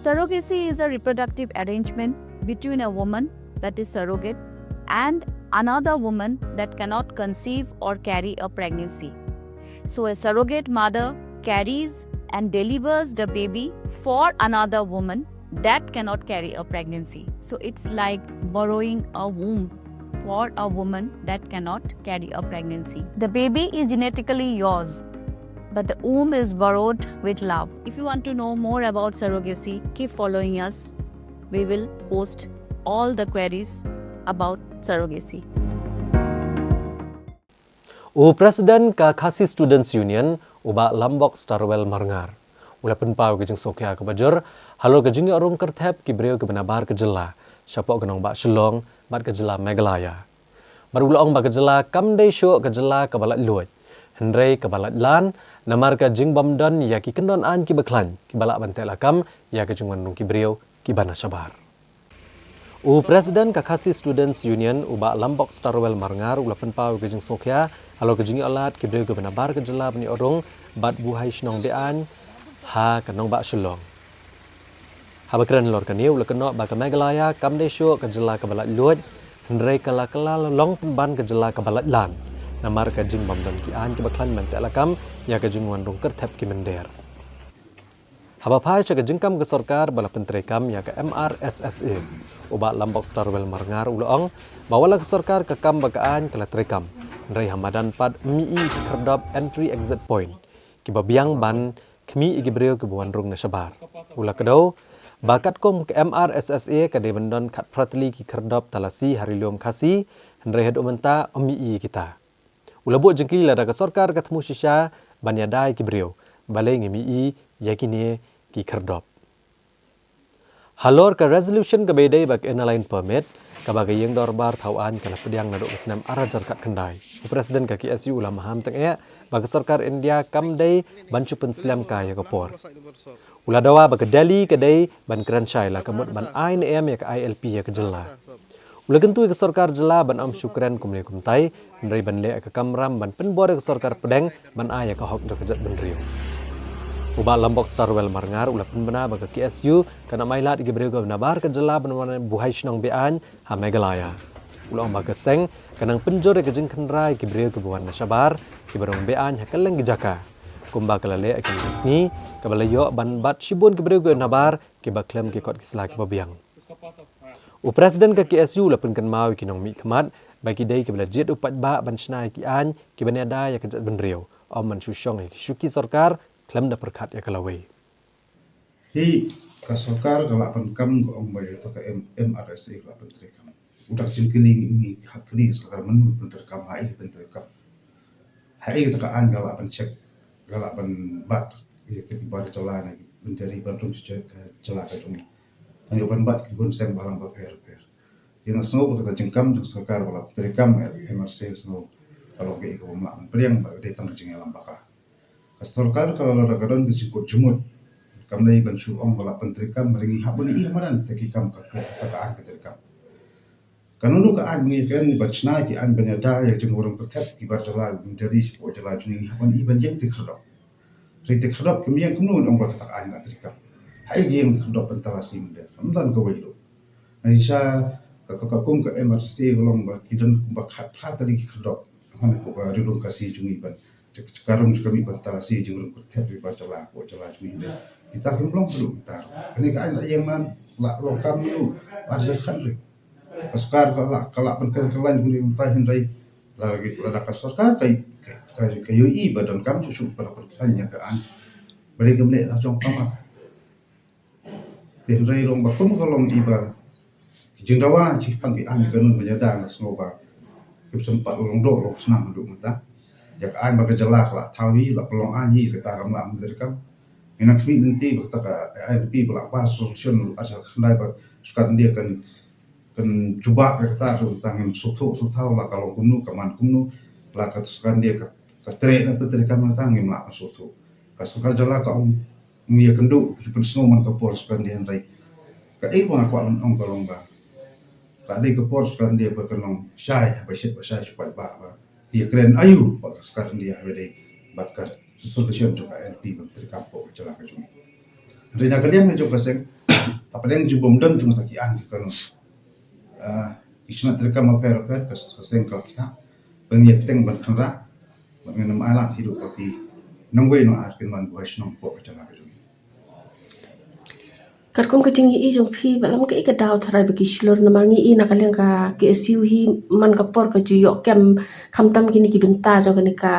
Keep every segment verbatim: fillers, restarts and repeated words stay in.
Surrogacy is a reproductive arrangement between a woman, that is surrogate, and another woman that cannot conceive or carry a pregnancy. So a surrogate mother carries and delivers the baby for another woman that cannot carry a pregnancy. So it's like borrowing a womb for a woman that cannot carry a pregnancy. The baby is genetically yours, but the womb is borrowed with love. If you want to know more about surrogacy, keep following us. We will post all the queries about surrogacy. U President ka Khasi Students Union, u Bah Lambok Starwell Marngar, u la pynpaw ka jingsngewkhia kaba jur halor ka jingïoh rung kyrthep ki briew kiba nabar ka jylla shapoh ka nongbah Shillong bad ka jylla Meghalaya. Bad u la ong ba ka jylla kam dei shuh ka jylla kaba laitluid, hynrei kaba laitlan, namar ka jingbym don ïa ki kyndon aiñ kiba khlaiñ kiba lah ban tehlakam ïa ka jingwan rung ki briew kiba na shabar. U President ka Khasi Students Union, u Bah Lambok Starwell Marngar, u la pynpaw ka jingsngewkhia halor ka jingïoh lad ki briew kiba nabar ka jylla ban ïoh rung bad buhai shnong be-aiñ ha ka nongbah Shillong. Haba kren halor kane, u la kynnoh ba ka Meghalaya kam dei shuh ka jylla kaba laitluid, hynrei ka la kylla long pynban ka jylla kaba laitlan, namar ka jingbym don ki aiñ kiba khlaiñ ban tehlakam ïa ka jingwan rung kyrthep ki mynder. Haba phai sha ka jingkam ka sorkar ba la pyntreikam ïa ka M R S S A, u Bah Lambok Starwell Marngar u la ong ba wat la ka sorkar ka kam ba ka aiñ ka la treikam, hynrei ha madan pat ym ïohi ki khyrdop entry exit point kiba biang ban khmih ïa ki briew kiba wan rung na shabar. U la kdew ba katkum ka M R S S A ka dei ban don khatphra tylli ki khyrdop talasi ha Ri Lum Khasi, hynrei haduh mynta ym ïohi ïa kita. U la buh jingkylli lada ka sorkar ka thmu shisha ban ïada ïa ki briew, balei ngim ïohi ïa kine ki khyrdop. Halor ka resolution kaba ïadei bad ka Inner Line Permit, kaba ka ïing dorbar thaw aiñ ka la pdiang naduh ka snem ar hajar khatkhyndai, u President ka K S U u la maham tyngeh ba ka sorkar India kam dei ban shu pynslem kai ïa ka por. U la dawa ba ka Delhi ka dei ban kren shai la ka mut ban ai ne em ïa ka I L P ïa ka jylla. U la kyntu ïa ka sorkar jylla ban ym shu kren kumne kumtai, hynrei ban leh ïa ka kamram ban pynbor ïa ka sorkar pdeng ban ai ïa ka hok jong ka jaitbynriew. U Bah Lambok Starwell Marngar u la pynbna ba ka K S U kan ym ailad ïa ki briew kiba nabar ka jylla ban wan buhai shnong be-aiñ ha Meghalaya. U la ong ba ka seng kan nang pynjur ïa ka jingkhynra ïa ki briew kiba wan na shabar kiba rung be-aiñ ha kylleng ki jaka, kumba ka la leh ha kine ki sngi, kaba la ïoh ban bat shibun ki briew kiba nabar kiba khlem ki kot ki sla kiba biang. U President ka K S U u la pynkynmaw ïa ki nongmihkhmat ba ki dei kiba la jied u paidbah ban shna ïa ki aiñ kiban ïada ïa ka jaitbynriew, ym ban shu shong ïa ki shuki sorkar khlem da pyrkhat ïa ka lawei. Hi, ka sorkar ka lah ban kam, ka ong ba ïa kata ka M, M R S A ka lah ban treikam. U dak jingkylli ngi, ngi hap kylli sorkar, mano ban treikam, ha ei ban treikam. Ha ei kata ka aiñ ka lah ban check, ka lah ban bat ïa kata ki bar jylla ne ban jari ban rung sha ka jylla ka jong ngi. Tang ïa ban bat ki bun seng balang bapher bapher. Ïa nga sngew ba kata jingkam jong sorkar ba lah ban treikam, M R S A sngew ka long kaei kaba ym lah ban pdiang ba dei tang ka jingïalam baka. Ka sorkar ka la, la ka don ka jingkut jingmut. Kam dei ban shu ong ba lah ban treikam, hynrei ngi hap ban ïohi ha madan kata ki kam, ka, ka, ka aiñ ka treikam. Kano kano ka aiñ ngi kren ban shna ki aiñ ban ïada ïa ka jingwan rung kyrthep ki bar jylla, ban jari shapoh jylla jong ngi, ngi hap ban ïohi ban ïeng ti khyrdop. Hynrei ti khyrdop kim ïeng kumno ngan ong ba kata ka aiñ la treikam. Ha ei ki ïeng ti khyrdop ban talasi mynder. Ym don kawei ruh. Nga shisha ka, ka, ka kum ka M R S A ka long ba ki don kumba khatphra tylli ki khyrdop. Hynrei hapoh ka Ri Lum Khasi jong ngi ban, ka rung jong ka mih ban talasi jingrung kyrthep ïa ki bar jylla hapoh jylla jong ngi. Kita kim long ruh mynta. Kane ka aiñ la ïeng man, la long kam ruh ar hajar khatkhyndai. Ka sorkar ka lah, ka lah ban kren ka lain kumne mynta, hynrei lada ka sorkar ka, ka, ka ïohi ba donkam shuh shuh ban pynkhlaiñ ïa ka aiñ. Balei kim leh la jong ka ma. Te hynrei long ba kum ka long i ba ki jingdawa, ki jingpang ki aiñ, ki kanon ban ïada, nga sngew ba kim sngewbha long doh long snam haduh mynta. Ïa ka aiñ ba ka jylla ka la thaw hi, la pynlong aiñ hi, kata kam lah ban treikam. Ngi nang khmih lynti ba kata ka I L P ba la pass resolution ar hajar khatkhyndai ba sorkar India kan, kan jubab ïa kata ruh, tang ngim sngewthuh sngewthaw la ka long kumno, ka man kumno, la ka sorkar India ka, ka trei na pyntreikam, kata ngim lah ban sngewthuh. Ka sorkar jylla ka ong ngi ïakynduh, shu pynsngew man ka por sorkar India, hynrei kaei ba nga kwah ban ong ka long ba la dei ka por sorkar India ba kan long shai, haba shit ba shai shu paidbah ba ki ïakren aïu bad ka sorkar India haba dei bad ka resolution jong ka I L P ban treikam hapoh ka jylla ka jong ngi. Hynrei na ka liang jong ka seng, hapdeng jingbyndon jong kita ki aiñ ki kanun, ki shnat treikam bapher bapher ka seng ka la pynbna ban ïa bteng ban kynrad bad ngin ym ailad hi ruh ba ki nongwei nongar kin wan buh shnong hapoh ka jylla ka jong ngi. Katkum ka jingïohi jong phi, ba lam kaei ka daw tharai ba ki shlur, namar ngi i na ka liang ka K S U hi man ka por ka ju ïoh kem, khamtam kine ki bynta jong kane ka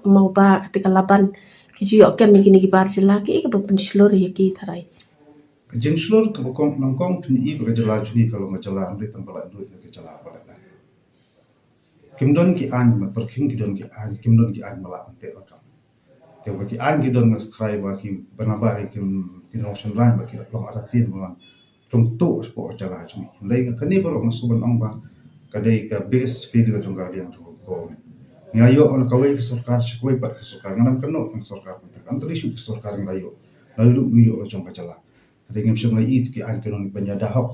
Mawbah, kata ka Laban, ki ju ïoh kem ïa kine ki bar jylla, kaei kaba pynshlur ïa ki tharai? Ka jingshlur kaba kong, nangkong phin i ba ka jylla jong ngi ka long ka jylla, ym dei tang ba la duh ïa ka jylla ba la. Kim don ki aiñ, ma pyrkhing ki don ki aiñ, kim don ki aiñ ba la pynthikna kam. Te ba ki aiñ ki don nga tharai ba ki bana ba ki kim, ki nongshynrang ba ki long artatien ba ngan tong tu shapoh ka jylla jong ngi. Hynrei nga kane baroh nga sngewbha ban ong ba ka dei ka biggest failure jong ka liang jong ka government. Ngi la ïoh na kawei ka sorkar sha kawei pat ka sorkar, ngan ym kynnoh tang sorkar mynta, kan tang issue ka sorkar ngi la ïoh, la ïoh ngi ïoh la jong ka jylla. Hynrei ngim shym la i ki aiñ ki nong ban ïada hok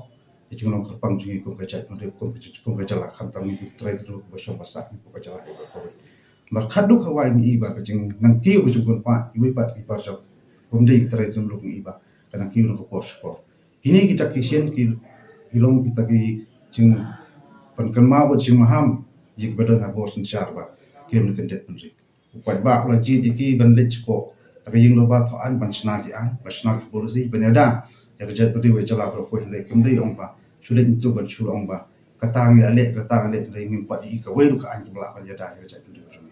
ïa ka jinglong kyrpang jong ngi kum ka jaitbynriew, kum ka, kum ka jylla, khamtam ngi kum trai trai ba shong ba sah ngi kum ka jylla ïa kawei. Namar khadduh hawai ngi i ba ka jingnangkiew ka jong u kynpah iwei pat i bar jong, kum dei ki trai trai luk ngi i ba ka nangkiew na ka por sha ka por. Kine kita ki sien ki, ki long kita ki jing, ban kynmaw bad jingmaham ïa kiba don ha bor synshar ba kim da kyndit bynriew. U paidbah u la jied ïa ki ban leit shapoh, ta ka ïing dorbar thaw aiñ ban shna ki aiñ, ban shna ki policy ban ïada ïa ka jaitbynriew ïa ka jylla baroh kawei. Hynrei kim dei ong ba shu leit ntu ban shu la ong ba kata ngi la leh, kata ngi la leh, hynrei ngim pat i kawei ruh ka aiñ kaba lah ban ïada ïa ka jaitbynriew.